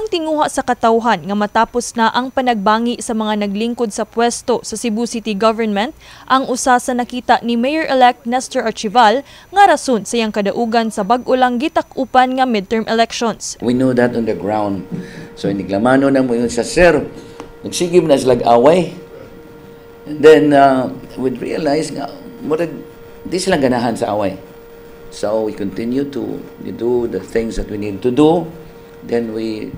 Ang tinguha sa katawhan nga matapos na ang panagbangi sa mga naglingkod sa pwesto sa Cebu City Government ang usa sa nakita ni Mayor-elect Nestor Archival nga rason sa iyang kadaugan sa bag-o lang gitak-upan nga midterm elections. We know that on the ground. So iniglamano na mo yun sa sir, nagsigib na sila away. And then we realize nga murag di sila ganahan sa away. So we continue to do the things that we need to do. Then we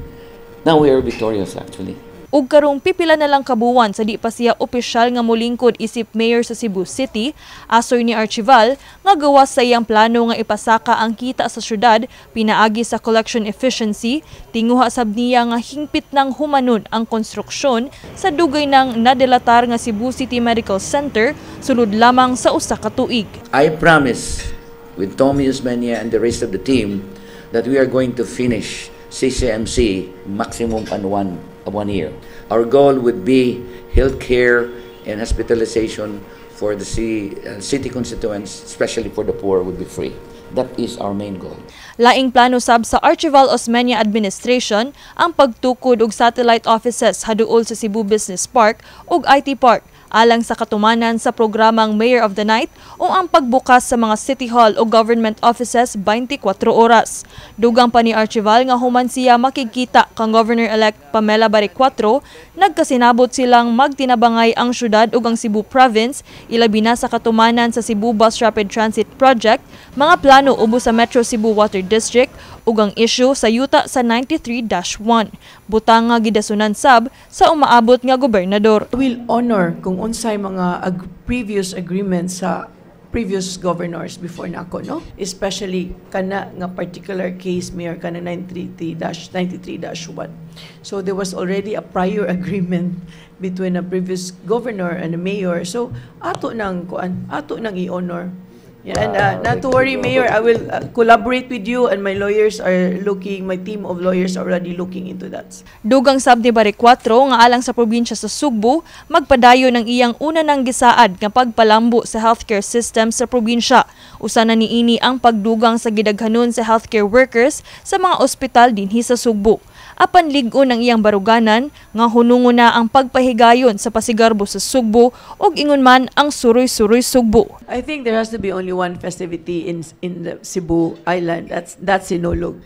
now we are victorious, actually. Ug karong pipila na lang kabuwan sa di pa siya opisyal nga molingkod isip mayor sa Cebu City, asoy ni Archival nga gawas sa iyang plano nga ipasaka ang kita sa syudad pinaagi sa collection efficiency, tinguha sab niya nga hingpit nang humanon ang konstruksyon sa dugay nang nadelatar nga Cebu City Medical Center sulod lamang sa usa ka tuig. I promise with Tommy Osmeña and the rest of the team that we are going to finish CCMC maximum on one year. Our goal would be healthcare and hospitalization for the city constituents, especially for the poor, would be free. That is our main goal. Laing plano sab sa Archival Osmeña administration ang pagtukod og satellite offices haduol sa Cebu Business Park ug IT Park alang sa katumanan sa programang Mayor of the Night o ang pagbukas sa mga City Hall o government offices 24 oras. Dugang pa ni Archival nga human siya makikita kang Governor-elect Pamela Baricuatro, nagkasinabot silang magtinabangay ang syudad ug ang Cebu Province, ilabi na sa katumanan sa Cebu Bus Rapid Transit Project, mga plano ubos sa Metro Cebu Water District ug ang issue sa yuta sa 93-1. Butang nga gidasunan sab sa umaabot nga gobernador. Will honor kung unsay mga previous agreements sa previous governors before nako, no? Especially kana nga particular case, Mayor, kana 933-93-1. So there was already a prior agreement between a previous governor and a mayor, so ato nang kuan, ato nang i-honor. Yeah, and not to worry, Mayor, I will collaborate with you and my lawyers are looking, my team of lawyers are already looking into that. Dugang sab ni Baricuatro nga alang sa probinsya sa Sugbo, magpadayon ang iyang una nang gisaad nga pagpalambo sa healthcare system sa probinsya. Usa na niini ang pagdugang sa gidaghanon sa healthcare workers sa mga ospital dinhi sa Sugbo. Apan lig-on ang iyang baruganan nga hunungon na ang pagpahigayon sa pasigarbo sa Sugbo ug ingon man ang Suroy-suroy Sugbo. I think there has to be only one festivity in the Cebu Island. That's Sinulog.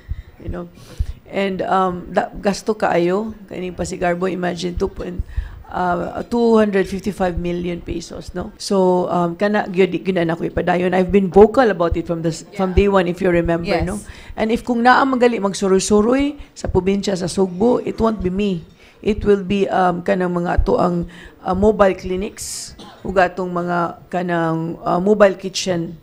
And gasto kaayo kaning pasigarbo, imagine 2 point 255 million pesos, no? So kana gyud gyud na nako ipadayon. I've been vocal about it from day one, if you remember, no? And if kung naa man gali magsuroy-suroy sa probinsya sa Sugbo, it won't be me. It will be kanang mga ato ang mobile clinics ug atong mga kanang mobile kitchen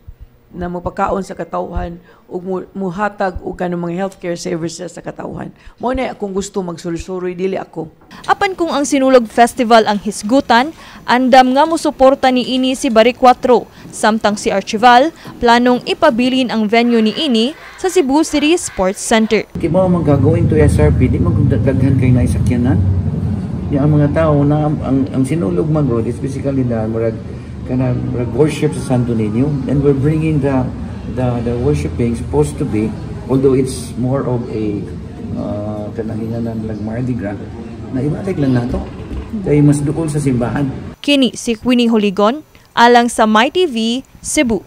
na mapakaon sa katawhan ug muhatag og kanang mga healthcare services sa katawhan. Mao na akong gusto magsuroy-suroy, dili ako. Apan kung ang Sinulog Festival ang hisgutan, andam nga mosuporta ni ini si Baricuatro. Samtang si Archival, planong ipabilin ang venue ni ini sa Cebu City Sports Center. Kay mo man gagawin to SRP, di man kung daghan kay na sakyanan. Ya, ang mga tao na ang Sinulog magod is basically the murag kana murag worship sa Santo Niño, and we're bringing the worshiping supposed to be, although it's more of a kanang hinganan lang Mardi Gras na ibalik lang nato kay mas duol sa simbahan. Kini si Queenie Holigon, alang sa MyTV, Cebu.